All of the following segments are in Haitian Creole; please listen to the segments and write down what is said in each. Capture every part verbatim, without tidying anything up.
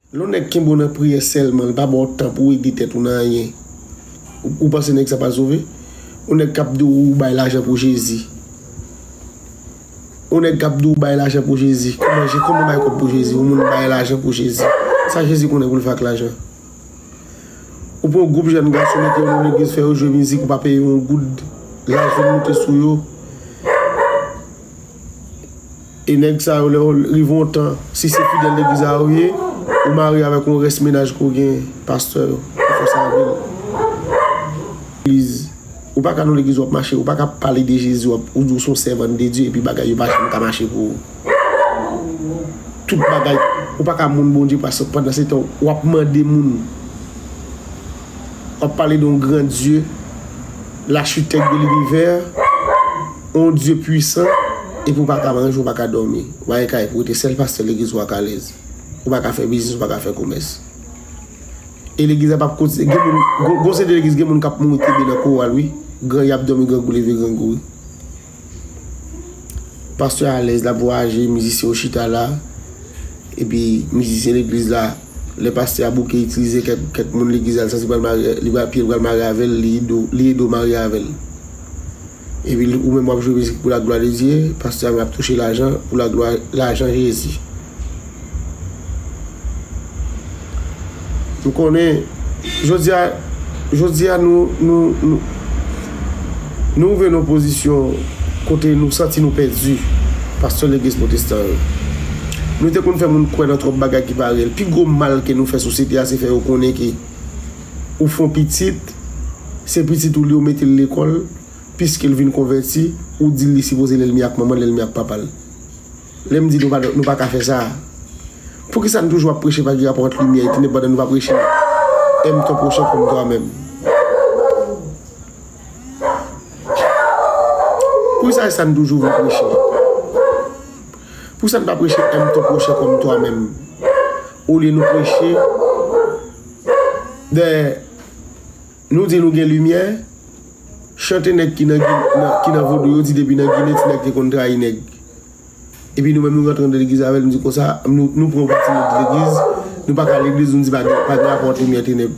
Lè yon nèg kenbe w nan priyè sèlman, li pa ba w tan pou w ede tèt ou nan anyen, ou, ou panse nèg sa pral sove? Yon nèg k ap di w ou bay lajan pou Jezi. Yon nèg k ap di w bay lajan pou Jezi. Kòman, kòman bay kòb pou Jezi? Yon moun bay lajan pou Jezi. Sa Jezi konnen pou l fè ak lajan? Ou pran yon gwoup jèn gason, mete yo nan legliz, fè yo jwe mizik, ou pa peye yo yon goud. Laj vin moute sou yo. E nèg sa yo, lè yo rive yon tan, si se fidèl legliz la ou ye, ou marye avèk yon rès mennaj ke w gen, pastè yo, ou fè sa avè l. Legliz, ou pa ka nan legliz w ap mache, ou pa ka pale de Jezi, w ap, ou di w se yon sèvant de Dye, epi bagay yo pa janm ka mache pou ou. Tout bagay, ou pa ka moun Bondye, paske pandan se tan, w ap mande moun. W ap pale de yon gran Dye, l'architecte de l'univers, yon Dye pwisan, epi w pa ka manje, w pa ka dòmi. W pa gen kay pou w rete, sèl pastè legliz ou a k alèz. Ou pa ka fè biznis, ou pa ka fè komès. E legliz la p ap kontinye. Gen moun, gon, gon seri de legliz, gen moun k ap mouri kenbe nan koral, wi. Gran, y ap dòmi grangou, leve grangou, wi. Pastè alèz, l ap vwayaje, mizisyen yo chita la. Epi mizisyen legliz la, lè pastè a bouke itilize kèk, kèk moun legliz la, l santi pral mare, li pral, pye l pral mare avè l, li ede w, li ede w mare avè l. Epi ou menm w ap jwe mizik pou la glwa de Dye, pastè a menm ap touche lajan pou la glwa, lajan Jezi. M konnen, jodi a, jodi a nou, nou, nou, nou rive nan yon pozisyon kote nou santi nou pèdi, pastè legliz pwotestan yo. Nou te konn fè moun kwè nan twòp bagay ki pa reyèl. Pi gwo mal ke nou fè sosyete a, se fè yo konnen ke ou fè yon pitit, se pitit ou li, ou mete l lekòl, piske l vin konvèti, ou di l li sipoze lènmi ak manman l, lènmi ak papa l. Lè m di nou pa, nou pa ka fè sa. Poukisa n toujou ap preche pa gen rapò ant limyè e tenèb pandan nou pa preche aime ton prochain comme toi-même? Poukisa se sa n toujou vle preche? Poukisa n pa preche aime ton prochain comme toi-même? Olye nou preche de, nou di nou gen limyè, chante nèg ki nan, nan, ki nan vodou yo di depi nan Ginen ti nèg te konn trayi nèg. Epi nou menm nou rantre nan legliz avè l, nou di konsa, nou, nou pran yon pati nou di legliz, nou pa ka legliz, nou di pa gen, pa gen rapò ant limyè e tenèb.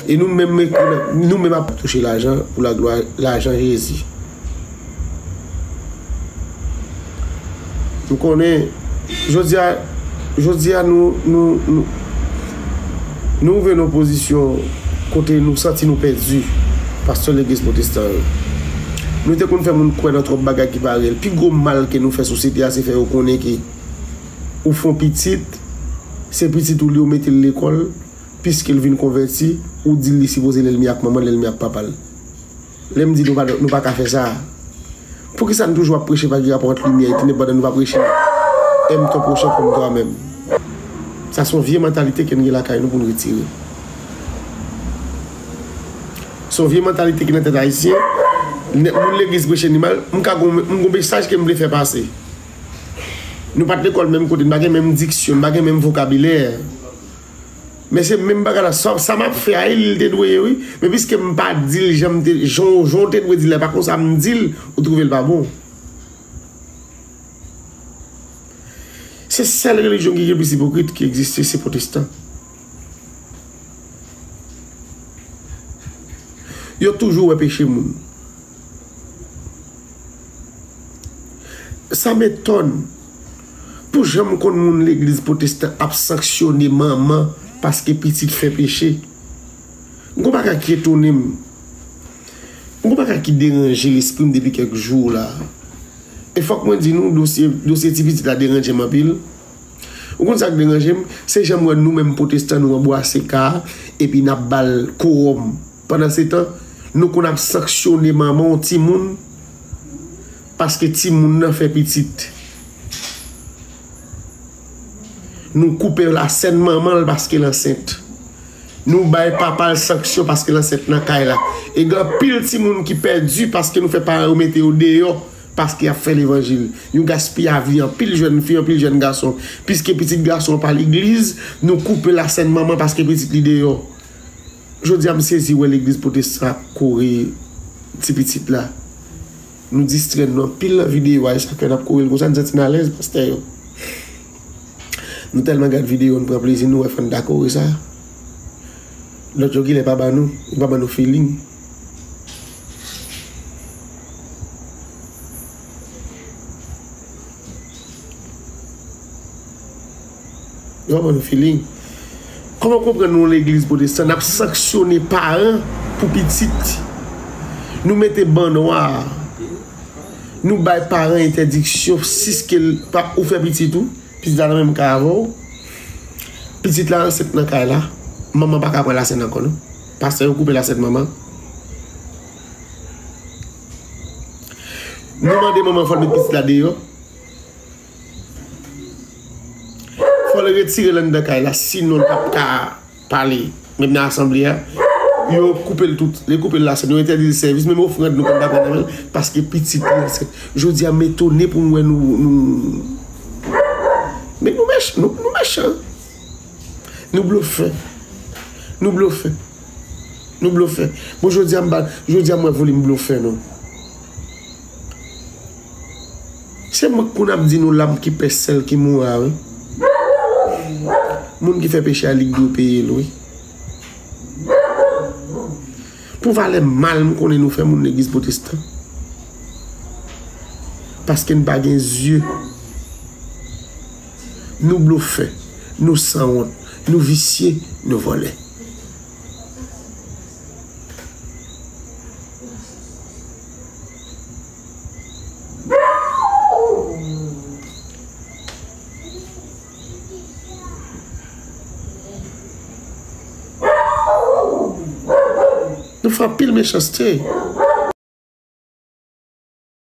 E nou menm, nou menm ap touche lajan pou laglwa, lajan Jezi. M konnen, jodi a, jodi a nou, nou, nou, nou rive nan yon pozisyon kote nou santi nou pèdi, pastè legliz pwotestan yo. Nou te konn fè moun kwè nan twòp bagay ki pa reyèl. Pi gwo mal ke nou fè sosyete a, se fè yo konnen ke ou fè yon pitit, se pitit ou li, ou mete l lekòl, piske l vin konvèti, ou di l li sipoze lènmi ak manman l, lènmi ak papa l. Lè m di nou pa, nou pa ka fè sa. Poukisa n toujou ap preche pa gen rapò ant limyè e tenèb pandan nou pa preche aime ton prochain comme toi-même? Sa se yon vye mantalite ke n gen lakay nou pou n retire. Se yon vye mantalite ki nan tèt ayisyen. Nèg, moun legliz preche ni mal. M ka gon, m gon mesaj ke m vle fè pase. Nou pa t lekòl menm kote, n pa gen menm diksyon, n pa gen menm vokabilè. Men se menm bagay la, sa, sa m ap fè a, e li l te dwe ye, wi. Men piske m pa di l jan m te, jan, jan w te dwe di l la, pa konsa m di l, ou twouve l pa bon. Se sèl relijyon ki gen plis ipokrit ki egziste, se pwotestan. Yo toujou wè peche moun. Sa m etòn pou jan m konn moun legliz pwotestan ap sanksyone manman paske pitit fè peche. M gon bagay ki etone m. M gon bagay ki deranje lespri m depi kèk jou la. E fòk mwen di nou, dosye, dosye ti pitit la deranje m anpil. Ou konn sa k deranje m? Se jan m wè nou menm pwotestan nou anbwase ka a, epi n ap ba l kowòm. Pandan se tan, nou konn ap sanksyone manman yon timoun paske timoun nan fè pitit. Nou koupe lasèn manman l paske l ansent. Nou bay papa l sanksyon paske l ansent nan kay la. E gen anpil timoun ki pèdi paske nou fè paran yo mete yo deyò paske y ap fè levanjil. Nou gaspiye avi anpil jèn fi, anpil jèn gason. Piske pitit gason an pa legliz, nou koupe lasèn manman paske pitit li deyò. Jodi a, m sezi wè legliz pwotestan ap kore ti pitit la. Nou distrè nou anpil nan videyo a, e sa fè n ap kore l konsa, n santi n alèz, pastè yo. Nou tèlman gad videyo, nou pran plezi, nou wè fò n dakò, wi sa. Lòt yo genlè pa ban nou, yo pa ban nou feeling. Yo pa ban nou feeling. Kòman w konprann nou legliz pwotestan, n ap sanksyone paran pou pitit? Nou mete ban nwa. Nou bay paran entèdiksyon, siske l pa ou fè pitit ou, pitit la nan menm kay avè w. Pitit la ansent nan kay la. Manman pa ka pran lasèn ankò, non. Pastè yo koupe lasèn manman. Nou mande manman fò l met pitit la deyò. Fò l retire l anndan kay la, sinon l p ap ka pale. Menm nan asanble a, yo koupe l tout. Yo koupe l lasèn, yo entèdi l sèvis, menm ofrann nou konn pa pran nan men l, paske pitit li ansent. Jodi a, m etone pou m wè nou, nou, men nou mech-, nou, nou mechan. Nou blofè. Nou blofè. Nou blofè. Bon, jodi a m pa, jodi a m wè volim blofè nou. Se mwen k konn ap di nou lam ki pè sèl ki mouri a, wi. Moun ki fè peche a, li k dwe peye l, wi. Pou valè mal m konnen nou fè moun legliz pwotestan. Paske n pa gen zye. Nou blofè, nou sanwont, nou visye, nou vòlè. Nou fè anpil mechanste.